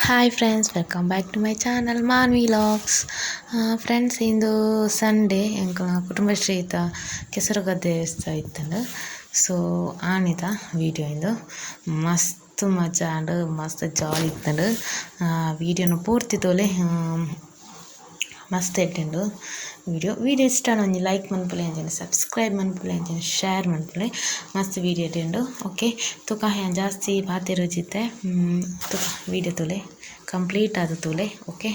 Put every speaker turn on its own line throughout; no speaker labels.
Hi friends, welcome back to my channel Manvi vlogs. Friends, into Sunday ಎಂಕಲ್ನ ಕುಟುಂಬಶ್ರೀತ ಕೆಸರುಗದ್ದೆ ಇತ್ತಂಡು. ಸೊ ಆನಿದ video ಇಂದು. ಮಸ್ತ್ ಮಜಾ ಆಂಡ್, ಮಸ್ತ್ ಜಾಲಿ ಇತ್ತಂಡು. ವೀಡಿಯೋನು ಪೂರ್ತಿ ತೋಲೆ, ಮಸ್ತ್ ಎಡ್ಡೆಂಡು ವೀಡಿಯೋ. ವೀಡಿಯೋ ಇಷ್ಟ ಒಂಜಿ ಲೈಕ್ ಮನ್ಪುಲೆ, ಅಂಚನೆ ಸಬ್ಸ್ಕ್ರೈಬ್ ಮನ್ಪುಲೆ, ಅಂಚನೆ ಶೇರ್ ಮನ್ಪುಲೆ. ಮಸ್ತ್ ವೀಡಿಯೋ ಎಡ್ಡೆಂಡು. ಓಕೆ, ತುಕ ಯಾನ್ ಜಾಸ್ತಿ ಪಾತೆರುಜಿತ್ತೆ. ತುಕ ವೀಡಿಯೋ ತೂಲೆ, ಕಂಪ್ಲೀಟ್ ಆದ್ ತೂಲೆ. ಓಕೆ.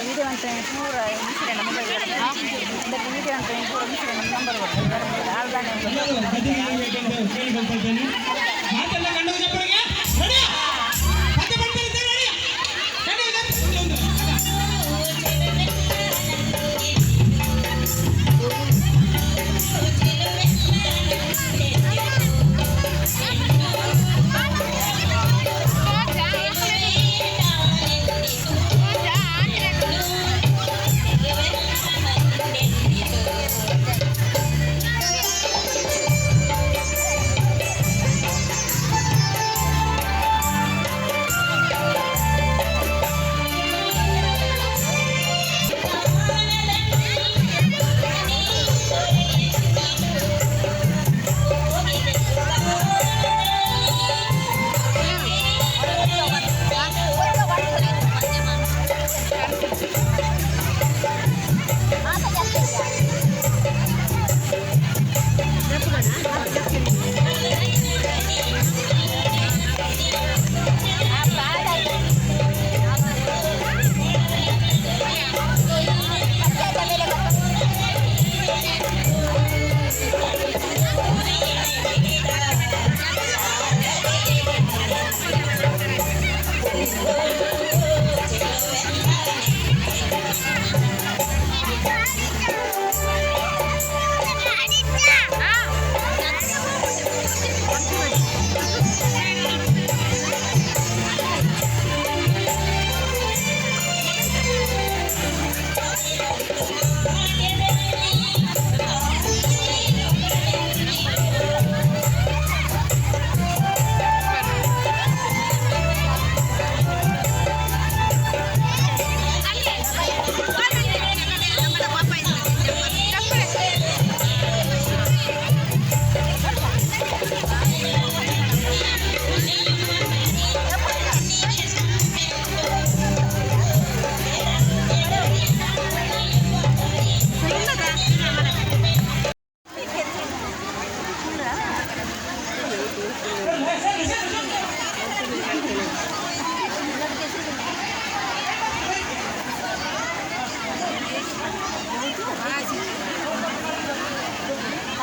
ವೀಡಿಯೋ ಅಂತ ಪೂರ ಮಿಶ್ರಣ ಮೊಬೈಲ್ ಇದಕ್ಕೆ ವೀಡಿಯೋ ಅಂತ ಪೂರ ಮಿಶ್ರಣ ನಂಬರ್.
ಮಾತೆಲ್ಲ ಕಂಡು ಚಪ್ಪಡಿಗೆ ರೆಡಿ. ಮತ್ತೆ ಬರ್ತಾರೆ, ರೆಡಿ.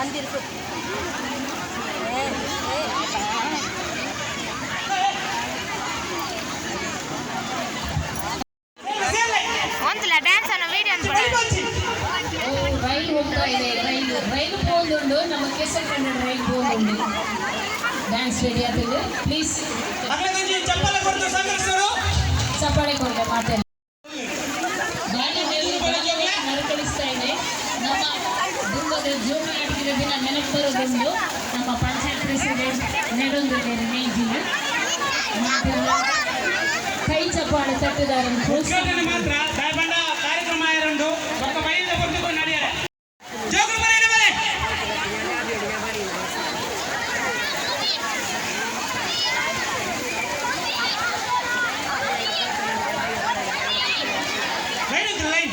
ಒಂದು ಒಂದು.
ಒಂದ್ಸಲ ಡ್ಯಾನ್ಸ್ ಅನ್ನೋ ವಿಡಿಯೋ.
ರೈಲು ಹೋಗ್ತಾ ಇದೆ, ರೈಲು. ರೈಲು ಪೋಂದುಂಡು. ನಮ್ಮ ಕೆಸರು ಕನ್ನಡ ರೈಲು ಪೋಂದುಂಡು. ಡ್ಯಾನ್ಸ್ ರೆಡಿ ಆಗ್ತದೆ, ಪ್ಲೀಸ್.
ಅಗ್ಲಗಂಜಿ ಚಪ್ಪಲ ಕೊಡ್ತು ಸಂಘರ್ಷರು.
ಚಪ್ಪಾಳೆ ಕೊಡ್ತೆ ಮಾತೇನೆ. ನರಕಳಿಸ್ತಾ ಇದೆ. ನಮ್ಮ ದುಂಬದ ಜೋಗಿ ಆಟಿದ ದಿನ ನೆನಪು ಬರೋದೊಂದು ನಮ್ಮ ಪಂಚಾಯತ್ ಪ್ರೆಸಿಡೆಂಟ್ ನೆಡೊಂದಿದ್ದಾರೆ ನೇಜಿನ ಮಾತೆಲ್ಲ ಕೈ ಚಪ್ಪಾಳೆ ತಟ್ಟಿದ್ದಾರೆ. ಪ್ರೋತ್ಸಾಹ
ಉದ್ಘಾಟನೆ ಮಾತ್ರ ದಾಯಬಂಡ ಕಾರ್ಯಕ್ರಮ ಆಯರುಂಡು. ಒಕ್ಕ ಬೈದ ಕೊಡ್ತು ನಡೆಯರೆ. ಜೋಗುಲು ಬರೆ ಬರೆ. ಲೈನ್ ಉಂಟು, ಲೈನ್.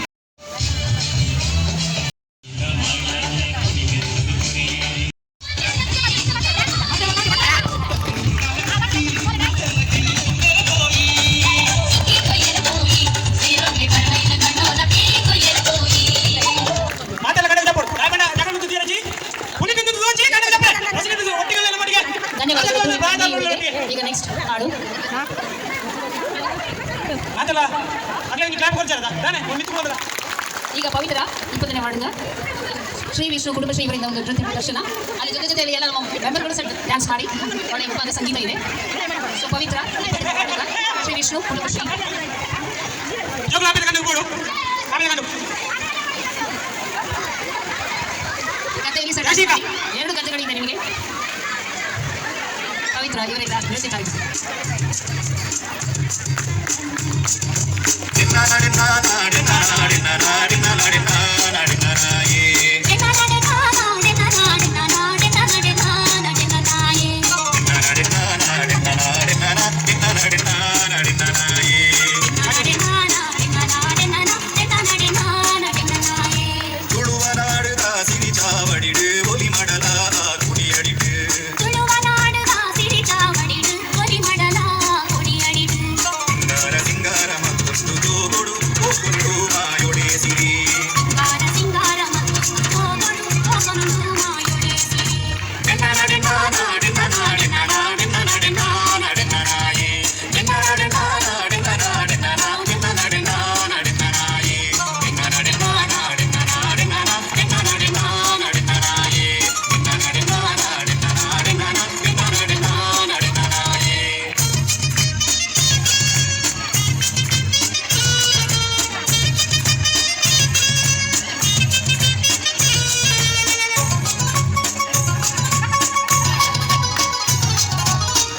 ಪವಿತ್ರ 20ನೇ ವಾರ್ಡ್ನ ಶ್ರೀ ವಿಷ್ಣು ಕುಟುಂಬಶ್ರೀ ಇವರಿಂದ ಒಂದು ನೃತ್ಯ ಪ್ರದರ್ಶನ. ಅಲ್ಲಿ ಜೊತೆ ಜೊತೆಯಲ್ಲಿ ಎಲ್ಲ ನಮ್ಮ ಮೆಂಬರ್ಗಳು ಸಹ ಡ್ಯಾನ್ಸ್ ಮಾಡಿ, ಒಳ್ಳೆಯ ಮುಖಾಂತರ ಸಂಗೀತ ಇದೆ. ಸೊ ಪವಿತ್ರ 20ನೇ ವಾರ್ಡ್ನ ಶ್ರೀ ವಿಷ್ಣು ಕುಟುಂಬಶ್ರೀ.
ಜೋಕುಲು ಆಪಿನ ಕಂಡು ಬೋಡು, ಆಪಿನ ಕಂಡು.
ಗದ್ದೆಯಲ್ಲಿ ಸಹ ಡ್ಯಾನ್ಸ್ ಮಾಡಿ. 2 ಗದ್ದೆಗಳಿದೆ ನಿಮಗೆ. ಪವಿತ್ರ ಇವರಿಂದ ನೃತ್ಯ ಕಾರ್ಯಕ್ರಮ.
ತುಳುವನಾಡುದ ಸಿರಿಚಾವಡಿಡು ಒಲಿ ಮಡಲ ಕುಡಿಯಡಿಡು. ಸಿಂಗಾರ ಸಿಂಗಾರ ಮತ್ತೊಂದು ಜೋಗೊಡು ಹೋಗೊಂಡು ಮಾಯೊಡೆ ಸಿರಿ.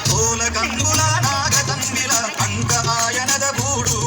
ಕೋಲ ಕಂಗುಲ ನಾಗ ತಂಬಿಲ ಅಂಕ ಆಯನದ ಗೂಡು.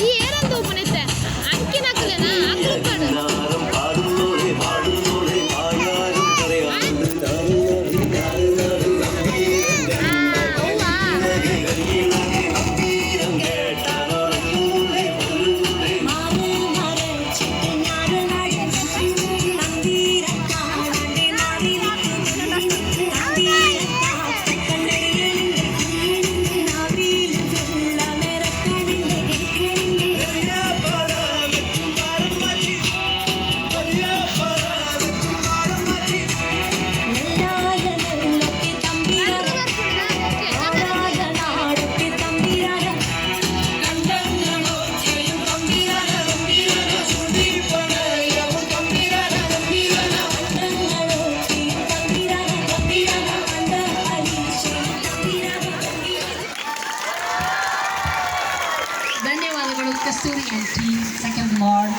ಈ ಏನಂತ ಓಪನ್ ಅಂಕಿನ
ಧನ್ಯವಾದಗಳು ಕಸ್ತೂರಿ ಆಂಟಿ, ಸೆಕೆಂಡ್ ವಾರ್ಡ್.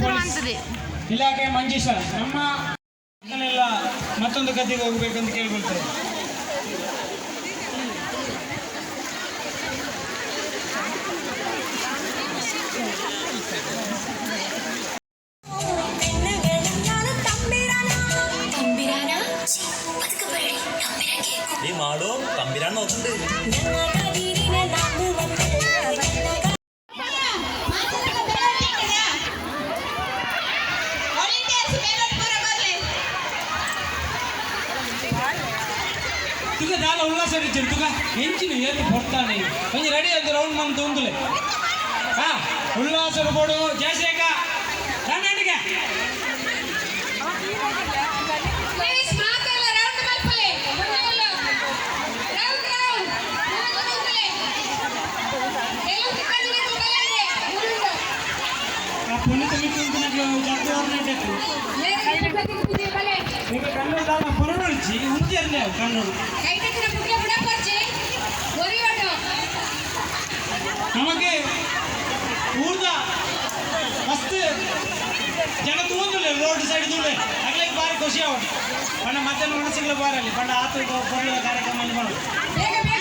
ಪೊಲೀಸ್ ಇಲಾಖೆ ಮಂಜೇಶ್ವರ. ನಮ್ಮ ಎಲ್ಲ ಮತ್ತೊಂದು ಗದ್ದೆಗೆ ಹೋಗ್ಬೇಕಂತ ಕೇಳ್ಕೊಳ್ತಾರೆ.
ഈ മാളു തമ്പിരാൻ നോക്കുന്നുണ്ട്.
ತುಗ ದಾಲ ಉಲ್ಲಾಸ ಟೀಚರ್, ತುಗ ಎಂಚಿನ ಏತ್ ಪೊರ್ತಾನೆ. ಒಂಜಿ ರೆಡಿ ಅಂತ ರೌಂಡ್ ಮಂತ್ ಉಂದುಲೆ. ಹಾ, ಉಲ್ಲಾಸ ಬೋಡು. ಜಯಶೇಖ ಕರ್ನಾಟಕ.
ಪ್ಲೀಸ್, ಮಾತೆಲ್ಲ ರೌಂಡ್ ಮಲ್ಪಲೆ. ರೌಂಡ್ ರೌಂಡ್ ಮಲ್ಪಲೆ. ಎಲ್ಲ ತಿಕ್ಕಂದಿನ ತುಗಲಂಡೆ ಮುರುಂಡು.
ಆ ಪುನೀತ ಮಿತ್ತು ಜಾತಿ ಆರ್ನೈಟ್.
ಬಲೆ.
ಈಗ ಕಣ್ಣು ದಾಲ ಪೊರಡೊಡ್ಚಿ, ಉಂತಿರ್ನೆ ಕಣ್ಣು.
ಕೈಟಕ್ಕಿನ ಪುಟ್ಲ ಬುಡಪರ್ಚಿ ಒರಿಯೋಡು.
ನಮಗೆ ಊರ್ದ ಮಸ್ತ್ ಜನ ತೂಂದುಲ್ಲೆ, ರೋಡ್ ಸೈಡ್ ತೂಲೆ. ಅಗ್ಲಿಗೆ ಬಾರಿ ಖುಷಿ ಆವಡು. ಪಂಡ ಮಧ್ಯಾಹ್ನ ಒಣಸಿಗ್ಲ ಬಾರಲ್ಲಿ ಪಂಡ ಆತು ಪೊರ್ಲ ಕಾರ್ಯಕ್ರಮ ಮಾಡು.
ಬೇಗ.